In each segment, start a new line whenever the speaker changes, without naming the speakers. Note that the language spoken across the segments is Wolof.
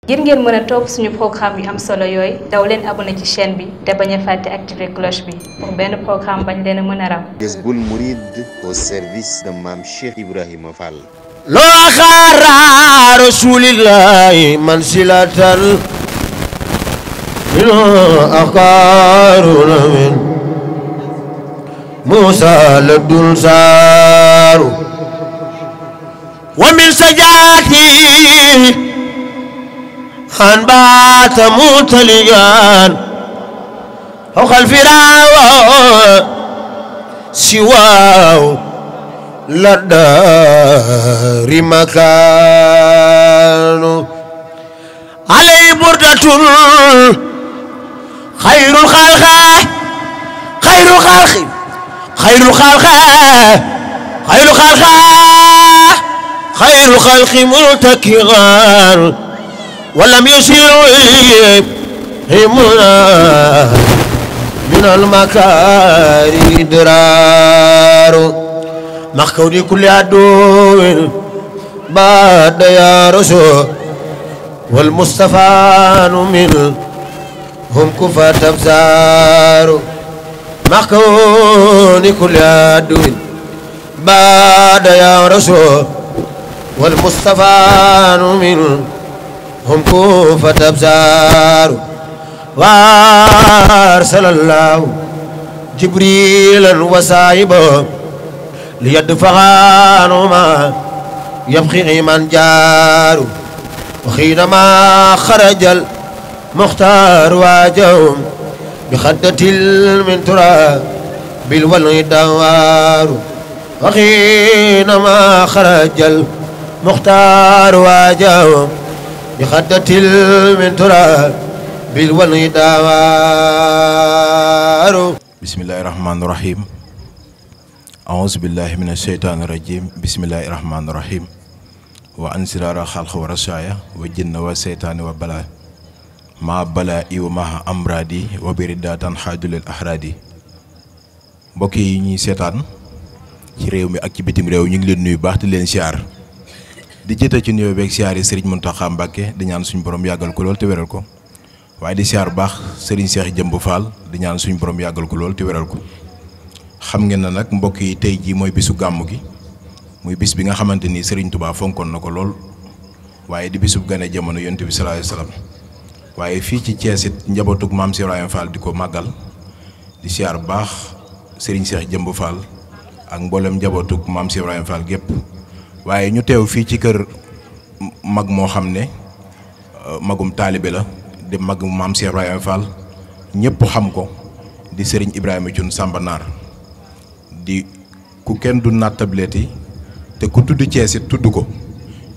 ngir ngeen mën a topp suñu programme yu am solo yooyu daw leen abonné ci chaîne bi te bañ a fàtte activer cloche bi pour benn programme bañ leen a mën a ram.
Jazboul Mouride au service de Mame Cheikh Ibrahima Fall.
loo xaara rasulillahi man silatal mino aqaruna min Musa ladun saaru wa min sajati an baata mutaliyan xawqal firaawa siwaaw la daari makaanu alay burdatun xayrul xalqa xayrul xalqi xayrul xalqa xayrul xalqa xayrul xalqi multakiran walam yusihimuna min almakaari diraaru max kaw di kulli aduwin baada ya rasul wal mustafaanu min hum kufa tabsaaru max kaw di kulli aduwin baada ya rasul wal mustafaanu min hum kufa tabsaaru wa arsalallahu jibrilan wa saahibahu ليدفع ما يبقي من جار وحينما خرج المختار واجهم بخدة من تراب بالولي دوار وحينما خرج المختار واجهم بخدة من تراب بالولي دوار.
بسم الله الرحمن الرحيم. أعوذ بالله من الشيطان الرجيم بسم الله الرحمن الرحيم وأنسرار خلق ورسايا وجن وسيطان وبلاء ما بلائي وما أمرادي وبردات حاجل الأحرادي mbokk yi ñuy seetaan ci réew mi ak ci bitim réew ñu ngi leen nuyu baax di leen siyaar di jëte ci nuyoo beeg siyaar yi Serigne Mountakha Mbacké di ñaan suñu borom yàggal ko lool te wéral ko waaye di siyaar baax Serigne Cheikh Jëmb Fall di ñaan suñu borom yàggal ko lool te wéral ko. xam ngeen na nag mbokk yi tey jii mooy bisu gàmmu gi muy bis bi nga xamante ni Serigne Touba fonkoon na ko lool waaye di bisub gane jamono yonent bi sallallahu alayhi wasallam waaye fii ci Thiès it njabootug maam Cheikh Ibrahima Fall di ko màggal di siyaar bu baax Serigne Cheikh Jëmb Fall ak mboolem njabootug maam Cheikh Ibrahima Fall gépp waaye ñu teew fii ci kër mag moo xam ne magum taalibe la di magum maam Cheikh Ibrahima Fall ñëpp xam ko di Serigne Ibrahima Thioune Samba Naar di ku kenn du nattableti te ku tudd Cees it tudd ko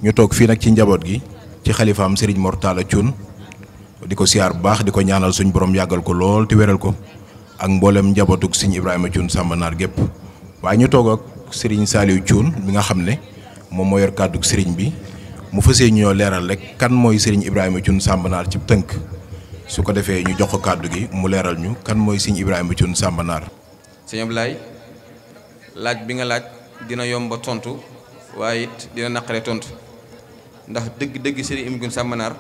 ñu toog fii nag ci njaboot gi ci xalifaam Serigne Mor Talla Thioune di ko siyaar bu baax di ko ñaanal suñ borom yàggal ko lool te wéral ko ak mboolem njabootug Serigne Ibrahima Thioune Samba Naar gépp waaye ñu toog ak Serigne Saliou Thioune bi nga xam ne moom moo yor kàddug Serigne bi mu fësee ñoo leeral rek kan mooy Serigne Ibrahima Thioune Samba Naar ci tënk su ko defee ñu jox ko kàddu gi mu leeral ñu kan mooy Serigne Ibrahima Thioune Samba Naar.
Sëñ Ablaye laaj bi nga laaj dina yomba tontu waaye it dina naqare tontu ndax dëgg-dëgg Serigne Ibrahima Thioune Samba Naar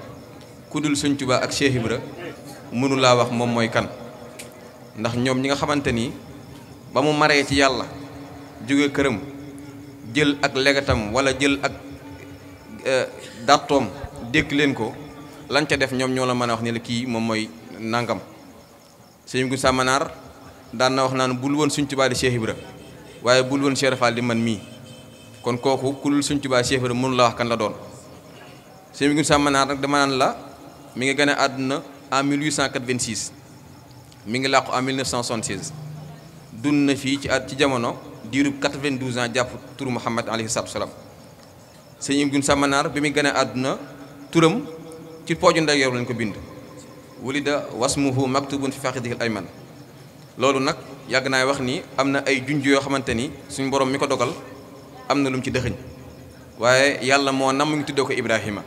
ku dul Sëñ Tuubaa ak Cheikh Ibra mënu laa wax moom mooy kan ndax ñoom ñi nga xamante ni ba mu maree ci yàlla jóge këram jël ak legatam wala jël ak dattoom dékk leen ko lan ca def ñoom ñoo la mën a wax ne la kii moom mooy nangam Serigne Ibrahima Thioune Samba Naar daan na wax naan bul woon Sëñ Tuubaa di Cheikh Ibra waaye bul woon Cheikh Fall di man mii kon kooku ku dul Sëñ Tuubaa Cheikh Ibra mënu la wax kan la doon Serigne Ibrahima Thioune Samba Naar nag dama naan la mi ngi gën a àdduna en 1886 mi ngi làqu en 1976 dund na fii ci jamono diirub 92 ans jàpp turu Muhammad alayhi salaatu salaam Serigne Ibrahima Thioune Samba Naar bi muy gën a àdduna turam ci pooju ndeyjoor lañ ko bind wulida wasmuhu maktubun fi faqidihi al-ayman loolu nag yàgg naa wax ni am na ay junj yoo xamante ni suñu borom mi ko dogal am na lu mu ci dëxëñ waaye yàlla moo nam mu ngi tuddee ko Ibrahima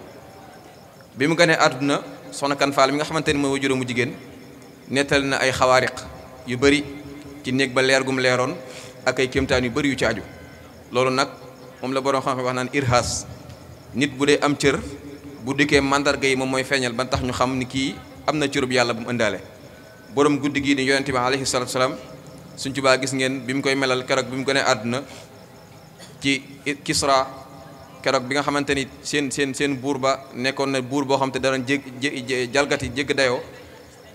bi mu gënee àdduna soxna Kan Faal mi nga xamante ni mooy wajuram mu jigéen nettali na ay xawaariq yu bëri ci néeg ba leer gum leeroon ak ay kéemtaan yu bëri yu ci aju loolu nag moom la borom xam-xam wax naan irhaas nit bu dee am cër bu dikkee mandarga yi moom mooy feeñal ba tax ñu xam ni kii am na cërub yàlla bu mu ëndaale borom guddi gii di yonente bi alayhi salatu salaam Sëñ Tuubaa gis ngeen bi mu koy melal keroog bi mu gënee àdduna ci Kisra keroog bi nga xamante ni seen buur ba nekkoon na buur boo xam te da doon jalgati jégg dayoo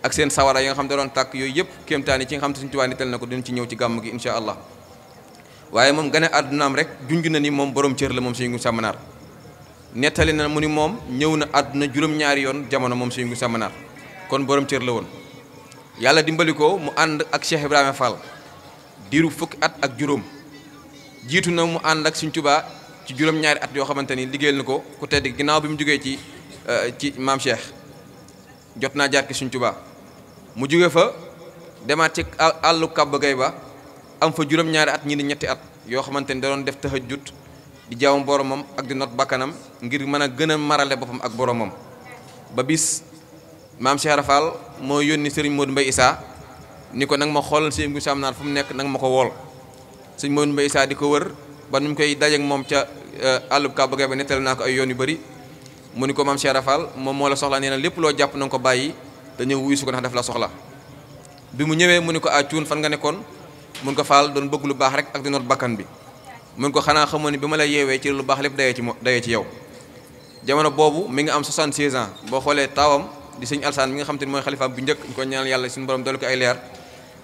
ak seen sawara yi nga xam da doon tàkk yooyu yëpp kéemtaan yi ci nga xam te Sëñ Tuubaa nital na ko dinañ ci ñëw ci gàmm gi insha allah waaye moom gane àddunaam rek junj na ni moom borom cër la moom Sëñ Ngu Sàmmanaar nettali na mu ni moom ñëw na àdduna juróom-ñaari yoon jamono moom Sëñ Ngu Sàmmanaar kon borom cër la woon yàlla dimbali ko mu ànd ak Cheikh Ibrahima Fall diiru fukki at ak juróom jiitu na mu ànd ak Sëñ Tuubaa ci juróom-ñaari at yoo xamante ni liggéeyal na ko ku tedd ginnaaw bi mu jógee ci maam Cheikh jot naa jaar ki Sëñ Tuubaa mu jóge fa demaat ci àllu Kàbb Gay ba am fa juróom-ñaari at ñi ni ñetti at yoo xamante ni da doon def tahajjud di jaamu boromam ak di not bakkanam ngir mën a gën a marale boppam ak boromam ba bis maam Cheikh Rafal moo yónni sëriñ Modou Mbaye Issa ni ko nag ma xoolal Sëñ Ngu Sàmmanaar fu mu nekk nag ma ko wool sëñ Modou Mbaye Issa di ko wër ba nu mu koy dajeek moom ca àllub Kàbb Gay ba nettali naa ko ay yoon yu bëri mu ni ko maam Cheikh Rafal moom moo la soxla nee na lépp loo jàpp na nga ko bàyyi te ñëw wuyu su ko ndax def la soxla bi mu ñëwee mu ni ko cuun fan nga nekkoon mun ko faal doon bëgg lu baax rek ak di noot bakkan bi mun ko xanaa xamoon ni bi ma la yeewee ci lu baax lépp dayee ci yow jamono boobu mi ngi am 76 ans boo xoolee taawam di sëñ Alsaan mi nga xam te ni mooy xalifaam bu njëkk ñu ko ñaanal yàlla suñu borom dolli ko ay leer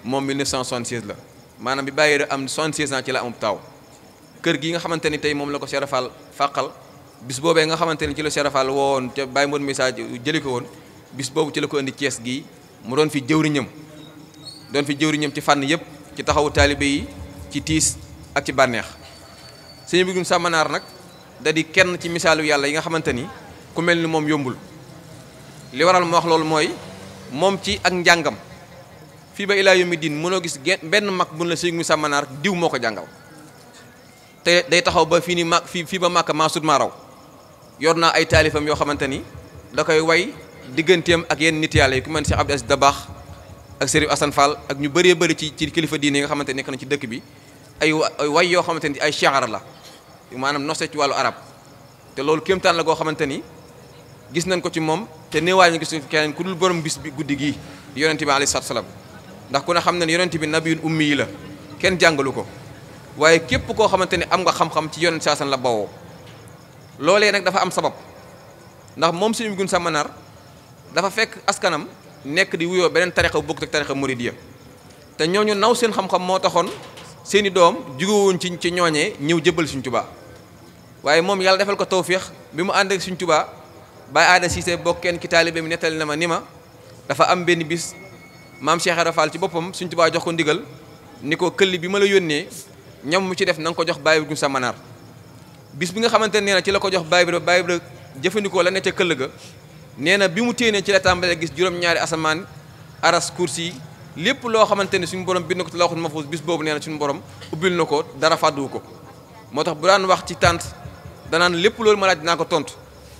moom 1976 la maanaam bi bàyyi rek am 76 ans ci la amub taaw kër gi nga xamante ni tey moom la ko Cheikh Rafal fàqal bis boobee nga xamante ni ci la Cheikh Rafal woowoon ca Baye Modou message jëli ko woon bis boobu ci la ko indi Thiès gii mu doon fi jëwriñam ci fànn yëpp ci taxawu taalibe yi ci tiis ak ci bànneex Sëñ Ngu Sàmmanaar nag da di kenn ci misaalu yàlla yi nga xamante ni ku mel ni moom yombul li waral mu wax loolu mooy moom ci ak njàngam fii ba ilaa yawmi diin mënoo gis benn mag bu la Sëñ Ngu Sàmmanaar diw moo ko jàngal te day taxaw ba fii ni mag fii ba màkk maa sut maa raw yor naa ay taalifam yoo xamante ni da koy way digganteem ak yenn nit yàlla yi ku mel ni Cheikh Abdou Aziz Dabakh ak Serigne Assane Fall ak ñu bëree bëri ci kilifa diine yi nga xamante nekk na ci dëkk bi ay way yoo xamante ni ay shi'ar la maanaam nose ci wàllu arab te loolu kéemtaan la goo xamante ni gis nañ ko ci moom te néewaay ñu gis keneen ku dul borom bis bi guddi gii di yonente bi alayhi salaatu salaam ndax ku ne xam ne yonente bi nabiyun ummi yi la kenn jàngalu ko waaye képp koo xamante ni am nga xam-xam ci yonent saasan la bawoo loolee nag dafa am sabab ndax moom Sëñ Ngu Sàmmanaar dafa fekk askanam nekk di wuyoo beneen tarixa bu bokkut ak tarixa muridiyya te ñooñu naw seen xam-xam moo taxoon seeni doom jugewuñ ci ñooñee ñëw jëbbal Sëñ Tuubaa waaye moom yàlla defal ko tawfiix bi mu ànd ak Sëñ Tuubaa Baye Aada Siise bokkeen ki taalibe mi nettali na ma ni ma dafa am benn bis maam Cheikh Rafal ci boppam Sëñ Tuubaa jox ko ndigal ni ko këll bi ma la yónnee ñam mu ci def na nga ko jox Baye Ngu Sàmmanaar bis bi nga xamante ne nee na ci la ko jox Baye bi jëfandikoo la ne ca këll ga nee na bi mu téenee ci la tàmbalee gis juróom-ñaari asamaan aras kursi lépp loo xamante ne suñu borom bind ko ci lawhul mahfuus bis boobu nee na suñu borom ubbil na ko dara fàdduwu ko moo tax bu daan wax ci tànt danaan lépp loolu ma laaj dinaa ko tontu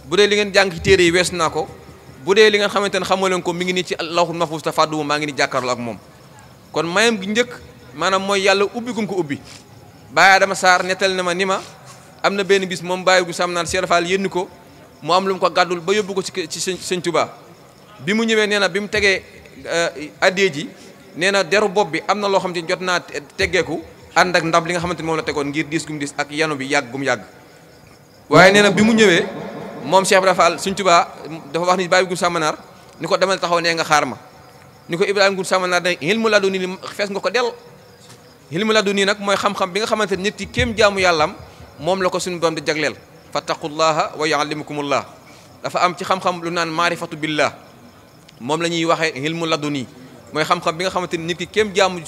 bu dee li ngeen jàng ci téere yi weesu naa ko bu dee li ngeen xamante ne xamoo leen ko mi ngi nii ci lawhul mahfuus te fàdduwu maa ngi ni jàkkaarloo ak moom kon mayam gi njëkk maanaam mooy yàlla ubbi gum ko ubbi Baye Adama Sarr nettal na ma ni ma am na benn bis moom Baye Ngu Sàmmanaar Cheikh Rafal yénni ko mu am lu mu ko gàddul ba yóbbu ko ci Sëñ Tuubaa bi mu ñëwee nee na bi mu tegee addee ji nee na deru bopp bi am na loo xam te jot naa teggeeku ànd ak ndab li nga xamante ni moom la tegoon ngir diis gum diis ak yanu bi yàgg gum yàgg waaye nee na bi mu ñëwee moom Cheikh Rafal Sëñ Tuubaa dafa wax ni Baye Ngu Sàmmanaar ni ko demal taxaw nee nga xaar ma ni ko Ibrahima Ngu Sàmmanaar da ilmu laduni ni fees nga ko del ilmu laduni nag mooy xam-xam bi nga xamante ni nit ki kéem jaamu yàllam moom la ko suñu doom di jagleel fattaqullaha wa yuallimukumullah dafa am ci xam-xam lu naan maarifatu billah moom la ñuy waxee ilmu laduni mooy xam-xam bi nga xamante ni nit ki kéem jaamu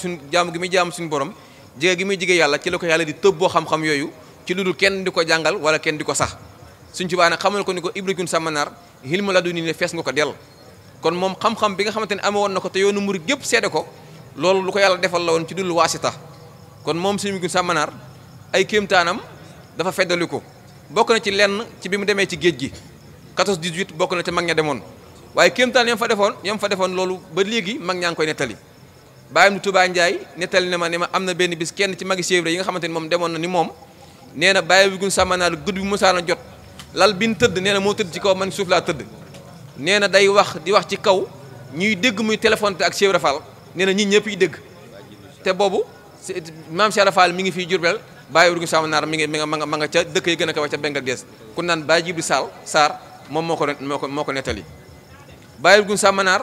gi muy jaamu suñu borom jege gi muy jege yàlla ci la ko yàlla di tëbboo xam-xam yooyu ci lu dul kenn di ko jàngal wala kenn di ko sax Sëñ Tuubaa nag xamal ko ni ko Ibrahima Ngu Sàmmanaar ilmu laduni ne fees nga ko del kon moom xam-xam bi nga xamante ne amee woon na ko te yoonu murid gépp seede ko loolu lu ko yàlla defal la woon ci dul waasita kon moom Sëñ Ngu Sàmmanaar ay kéemtaanam dafa feddali ko bokk na ci lenn ci bi mu demee ci géej gi 14 18 bokk na ci mag ña demoon waaye kéemtaan yam fa defoon loolu ba léegi mag ñaa ngi koy nettali bàyyam ni Touba Ndiaye nettali na ma ne ma am na benn bis kenn ci magi Cheikh Ibra yi nga xamante ni moom demoon na ni moom nee na Baye Ngu Sàmmanaar guddi bi musaana jot lal bi ñu tëdd nee na moo tëdd ci kaw man suuf laa tëdd nee na day wax di wax ci kaw ñuy dégg muy téléphone te ak Cheikh Ibra Fall nee na ñi ñëpp yi dégg te boobu maam Cheikh Ibra Fall mi ngi fii Jurbel Baye Ibra Sama Naar mi nga ma nga ca dëkk yi gën a kawe ca Bangladesh ku naan Baye Jibril Sarr moom moo ko nettali. Baye Ibra Sama Naar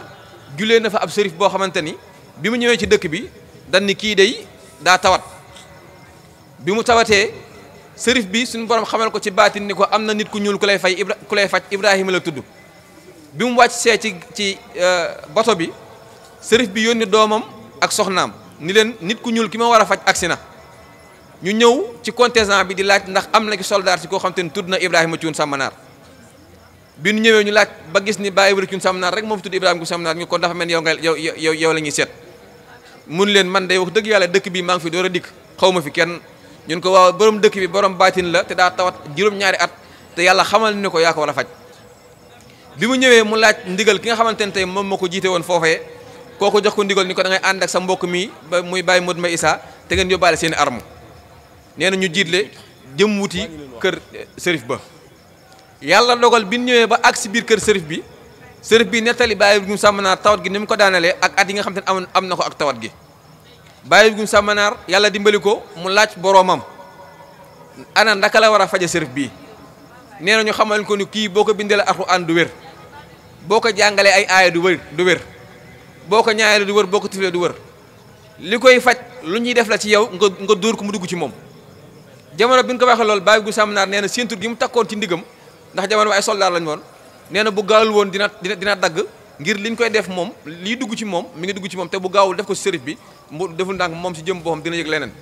julee na fa ab sërif boo xamante ni bi mu ñëwee ci dëkk bi dañ ni kii day daa tawat bi mu tawatee sërif bi suñu borom xamal ko ci baatin ni ko am na nit ku ñuul ku lay faj Ibrahima la tudd bi mu wàcc see ci bato bi sërif bi yónni doomam ak soxnaam ni leen nit ku ñuul ki ma war a faj agsi na ñu ñëw ci contingent bi di laaj ndax am na ki soldat si koo xam te ne tudd na Ibrahima Cuun Samba Naar bi ñu ñëwee ñu laaj ba gis ni Baye Ibra Cuun Samba Naar rek moom tudd Ibrahima Cuun Samba Naar ñu kon dafa mel yow la ñuy seet mun leen man day wax dëgg yàlla dëkk bi maa ngi fi door a dikk xaw ma fi kenn ñun ko waaw borom dëkk bi borom baatin la te daa tawat juróom-ñaari at te yàlla xamal ni ko yaa ko war a faj bi mu ñëwee mu laaj ndigal ki nga xamante ne tey moom moo ko jiite woon foofee kooku jox ko ndigal ni ko da ngay ànd ak sa mbokk mi ba muy Baye Modou Mbaye Issa te ngeen yóbbaale seen arme nee na ñu jiitle jëm wuti kër sërif ba yàlla dogal bi ñu ñëwee ba àgg si biir kër sërif bi nettali Baye Ibra Sama Naar tawat gi ni mu ko daanalee ak at yi nga xam te ne am na ko ak tawat gi Baye Ibra Sama Naar yàlla dimbali ko mu laaj boroomam ana ndaka la war a faje sërif bii nee na ñu xamal ko ni kii boo ko bindee la Alxuraan du wér boo ko jàngalee ay aaya du wér boo ko ñaayale du wër boo ko tiflee du wër li koy faj lu ñuy def la ci yow nga dóor ko mu dugg ci moom jamono bi nga ko waxee loolu Baye Ibra Sama Naar nee na ceinture gi mu takkoon ci ndigam ndax jamono bi ay soldat lañ woon nee na bu gaawul woon dina dagg ngir liñ koy def moom lii dugg ci moom mi ngi dugg ci moom te bu gaawul def ko si sërif bi mu deful ndànk moom si jëm boppam dina yëg leneen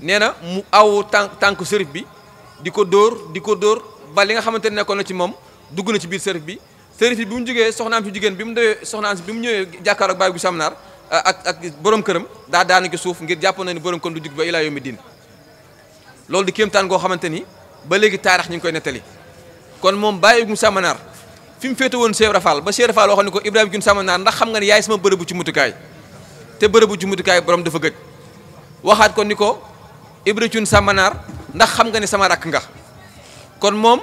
nee na mu aw tànk sërif bi di ko dóor ba li nga xamante ne nekkoon na ci moom dugg na ci biir sërif bi bi mu jógee soxnaam si jigéen bi mu dewee soxnaam si bi mu ñëwee jàkkaaroo ak Baye Ibra Sama Naar ak borom këram daanu ko suuf ngir jàpp na ni borom kon du jug ba ilaa yawmi diin loolu di kéemtaan goo xamante ni ba léegi taarix ñu ngi koy nettali kon moom Baye Ibra Sama Naar fi mu féete woon Cheikh Ibra Fall ba Cheikh Ibra Fall waxoon ni ko Ibrahima Cuun Sama Naar ndax xam nga ne yaay sama bërëbu ci mutukaay te bërëbu ci mutukaay borom dafa gëj waxaat ko ni ko Ibra Cuun Sama Naar ndax xam nga ne sama rakk nga kon moom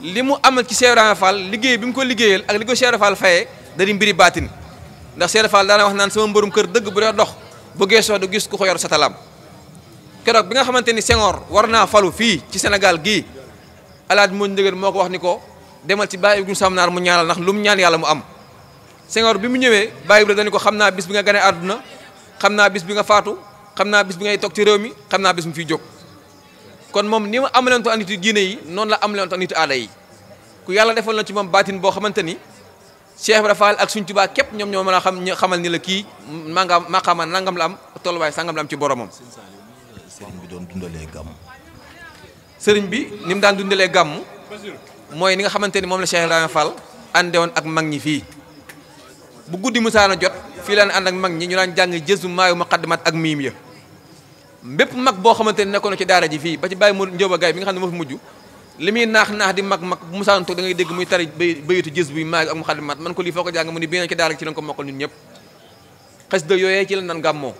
li mu amal ci Cheikh Ibra Fall liggéey bi mu ko liggéeyal ak li ko Cheikh Ibra Fall fayee da di mbiri baatin ndax Cheikh Ibra Fall daana wax naan sama mbërum kër dëgg bu dee dox bu geesoo du gis ku ko yor satalaam keroog bi nga xamante ni Senghor war naa falu fii ci Sénégal gii alaaj moo njëgën moo ko wax ni ko demal ci Baye Ibra Sama Naar mu ñaanal ndax lu mu ñaan yàlla mu am Senghor bi mu ñëwee Baye Ibra dañu ko xam naa bis bi nga gane àdduna xam naa bis bi nga faatu xam naa bis bi ngay toog ci réew mi xam naa bis mu fiy jóg kon moom ni ma amalanto ak nitu diine yi noonu la amalanto ak nitu aada yi ku yàlla defal na ci moom baatin boo xamante ni Cheikh Ibra Fall ak Sëñ Tuubaa képp ñoom ñoo mën a xamal ni la kii maqaama nangam la am tolluwaay sangam la am ci boromam.
sëriñ bi doon dundalee gàmm.
sëriñ bi ni mu daan dundalee gàmm mooy ni nga xamante ni moom la Cheikh Ibrahima Fall ànde woon ak mag ñi fii bu guddi musaana jot fii laan ànd ak mag ñi ñu daan jàng jësu maayu muqaddimat ak miim ya bépp mag boo xamante ni nekkoon na ci daara ji fii ba ci Baye Njóoba Gaay bi nga xam ne moo fi mujj li muy naax di mag bu musaana toog da ngay dégg muy tari bayitu jës buy maayu ak muqaddimat man ko lii foo ko jàng mu ni bii ci daara ci lañ ko mokkal ñun ñëpp xasida yooyee ci lañ daan gàmmoo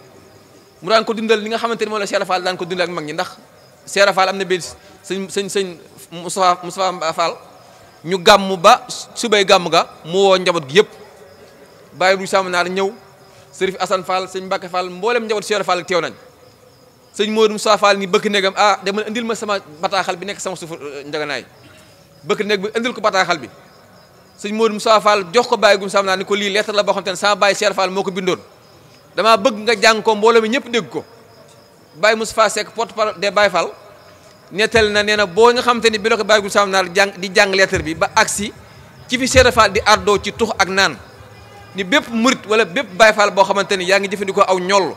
mu daan ko dundal li nga xamante ni moom la Cheikh Fall daan ko dundal ak mag ñi ndax Cheikh Fall am na benn sëñ Moustapha Fall ñu gàmm ba subay gàmm ga mu woo njaboot gi yëpp Baye Ibra Sama Naar ñëw Sërif Assane Fall sëñ Mbacke Fall mboolem njaboot Cheikh Fall teew nañ sëñ Modou Moussa Fall ni bëkk néegam demal indil ma sama bataaxal bi nekk sama suuf njaganaay bëkk néeg bi indil ko bataaxal bi sëñ Modou Moussa Fall jox ko Baye Ibra Sama Naar ni ko lii lettre la boo xam te ne sama Baye Cheikh Fall moo ko bindoon damaa bëgg nga jàng ko mbooloo mi ñëpp dégg ko Baye Moustapha Seck porte-parole des Baye Fall nettal na nee na boo nga xamante ni bi la ko Baye Ibra Sama Naar di jàng lettre bi ba agsi ci fi Cheikh Fall di àddoo ci tux ak naan ni bépp murit wala bépp Baye Fall boo xamante ni yaa ngi jëfandikoo aw ñoll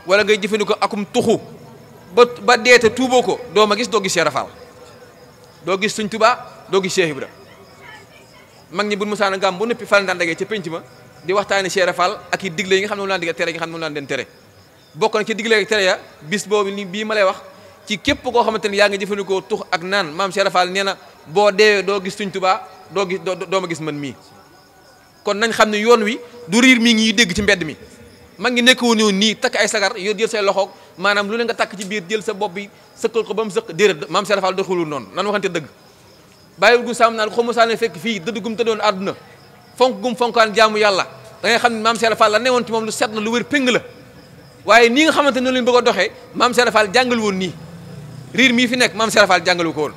wala ngay jëfandikoo akum tuxu ba deete tuuboo ko doo ma gis doo gis Cheikh Fall doo gis Sëñ Tuubaa doo gis Cheikh Ibra mag ñi bu musaana gàmm bu noppi Fall daan dagee ca penc ma di waxtaani Cheikh Fall ak i digle yi nga xam ne moom laan digga tere yi nga xam ne moom laan den tere bokk na ci digle ak tere ya bis boobu ni bii ma lay wax ci képp koo xamante ni yaa ngi jëfandikoo tux ak naan maam Cheikh Fall nee na boo deewee doo gis Sëñ Tuubaa doo ma gis man mii kon nañ xam ne yoon wi du riir mii ngi dégg ci mbedd mi mag ngi nekk woon nii takk ay sagar yor jël say loxoog maanaam lu ne nga takk ci biir jël sa bopp bi sëkkal ko ba mu sëq déedéet maam Cheikh Fall doxulul noonu nan waxante dëgg bàyyi gu sàmm naan ko mosaane fekk fii dëdd gum tëddoon àdduna fonk gum fonkaan jaamu yàlla da ngay xam ne maam Cheikh Fall la newoon ci moom lu set la lu wér péng la waaye nii nga xamante ne leen bëgg a doxee maam Cheikh Fall jàngal woon nii riir mii fi nekk maam Cheikh Fall jàngalu ko woon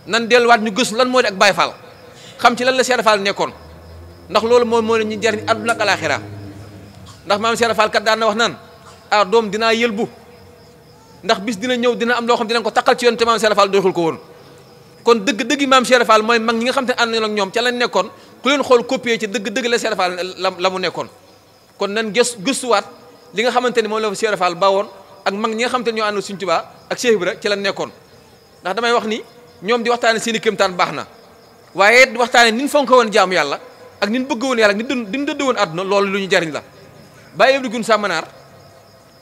nan delluwaat ñu gëstu lan moo di ak Baye Fall xam ci lan la Cheikh Fall nekkoon ndax loolu moom moo ne ñu jariñ àdduna ak alaaxira ndax maam Cheikh Fall kat daan na wax naan ah doom dinaa yëlbu ndax bis dina ñëw dina am loo xam dinañ ko takkal ci yoon te maam Cheikh Fall doxul ko woon kon dëgg-dëgg maam Cheikh Fall mooy mag ñi nga xam te ne ànd nañu ak ñoom ca lañ nekkoon ku leen xool copier ci dëgg-dëgg la Cheikh Fall la mu nekkoon kon nan gëstuwaat li nga xamante ni moom la fa Cheikh Fall bawoon ak mag ñi nga xamante ne ñoo ànd Sëriñ Tuubaa ak Cheikh Ibra ci lañ nekkoon ndax damay wax ni ñoom di waxtaane seen i kéemtaan baax na waaye di waxtaane ni ñu fonk woon jaamu yàlla ak ni ñu bëgg woon yàlla ak ni ñu dëdd woon àdduna loolu lu ñu jariñ la Baye Abdou Guèye Sàmmanaar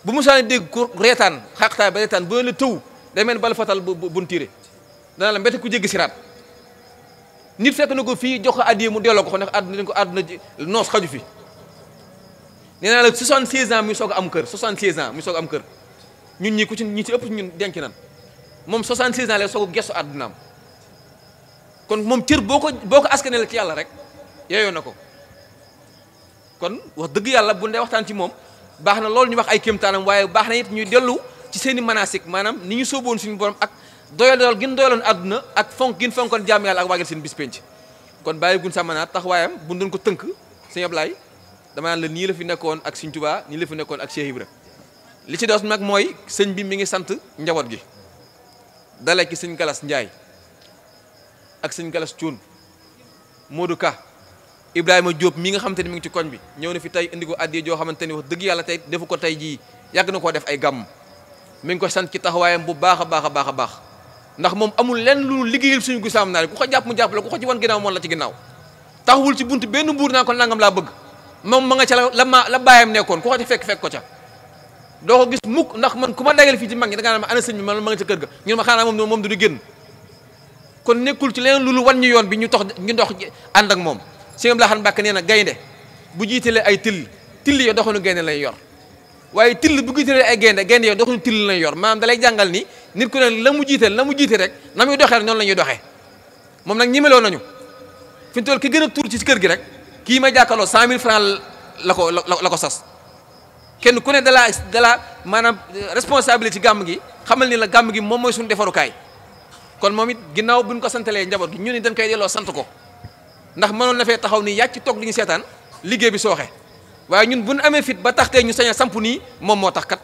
bu musaane dégg ku reetaan xaqtaay ba reetaan bu la tëw day mel bala fatal buñ tiire dana la mbete ku jéggi siraat nit fekk na ko fii jox ko addiye mu delloo ko ndax àdduna ko àdduna noos xaju fi nee naa la 76 ans muy soog a am kër 76 ans muy soog a am kër ñun ñi ku ci ñi ci ëpp ñun denc nan moom 76 ans lay soog a gestu àddunaam kon moom cër boo ko askanee la ci yàlla rek yeeyoo na ko kon wax dëgg yàlla bu ndee waxtaan ci moom baax na loolu ñu wax ay kéemtaanam waaye baax na it ñuy dellu ci seen i manasik maanaam ni ñu sóoboon suñu borom ak doyal gin doyaloon àdduna ak fonk gin fonkoon jaam yàlla ak waagal seen bis penc kon Baye Gun Sàmmanaar taxawaayam bu doon ko tënk sëñ Ablaye dama naan la nii la fi nekkoon ak Sëñ Tuubaa nii la fi nekkoon ak Cheikh Ibra li ci des nag mooy sëñ bi mi ngi sant njaboot gi dale ki sëñ Galas Njaay ak sëñ Galas Cuun Modou Ka Ibrahima Diop mi nga xamante ni mi ngi ci koñ bi ñëw na fi tey indi ko addiya joo xamante ni wax dëgg yàlla tey defu ko tey jii yàgg na koo def ay gàmm mi ngi ko sant ci taxawaayam bu baax a baax a baax a baax ndax moom amul lenn lu liggéeyal suñu gu Sàmmanaar ku ko jàpp mu jàpp la ku ko ci wan ginnaaw moom la ci ginnaaw taxawul ci bunt benn mbuur naa ko nangam laa bëgg moom ma nga ca la baayam nekkoon ku ko ci fekk ko ca doo ko gis mukk ndax man ku ma dagale fii ci mag ñi da ngaa ne ma ana sëñ bi man ma nga ca kër ga ñun ma xanaa moom du génn kon nekkul ci leneen lu wan ñu yoon bi ñu dox ànd ak moom sëñ Abdou Lahad Mbacké nee na gaynde bu jiitalee ay till yo doxunu gaynde lay yor waaye till bu jiitalee ay gaynde yo doxunu till lay yor maanaam da lay jàngal ni nit ku ne la mu jiite rek na muy doxee rek noonu la ñuy doxee moom nag ñimeloo nañu fi ñu toll ki gën a tuur ci kër gi rek kii may jàkkaarloo 100 000 francs la ko sas kenn ku ne dala maanaam responsabilité ci gàmm gi xamal ni la gàmm gi moom mooy suñu defarukaay kon moom it ginnaaw buñ ko santalee njaboot gi ñu ni dañ koy delloo sant ko ndax mënoon na fee taxaw nii yàcc toog li ñu seetaan liggéey bi sooxe waaye ñun buñ amee fit ba tax tey ñu sañ a samp nii moom moo tax kat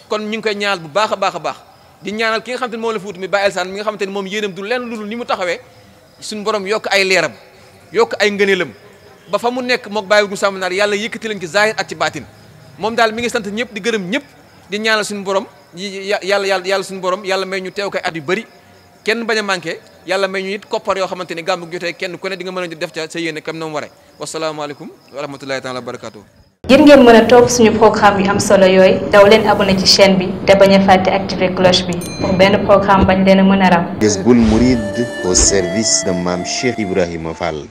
kon ñu ngi koy ñaanal bu baax a baax a baax di ñaanal ki nga xamante ne moom la fuutu mi Baye Elsane mi nga xamante ne moom yéenam du lenn lu ni mu taxawee suñu borom yokk ay leeram yokk ay ngëneelam ba fa mu nekk mook Baye Gun Sàmmanaar yàlla yëkkati leen ci zahir ak ci baatin moom daal mi ngi sant ñëpp di gërëm ñëpp di ñaanal suñu borom yàlla suñu borom yàlla may ñu teew koy at yu bëri kenn bañ a manqué yàlla may ñu it koppar yoo xamante ni gàmmu jotee kenn ku ne di nga mën a def ca sa yéene kam na mu waree wasalaamaaleykum wa rahmatullahi taala wa barakatuh
ngir ngeen mën a topp suñu programme yu am solo yooyu daw leen abonné ci chaîne bi te bañ a fàtte activer cloche bi pour benn programme bañ leen a mën a raw.
Jazboul Mouride au service de Mame Cheikh Ibrahima Fall.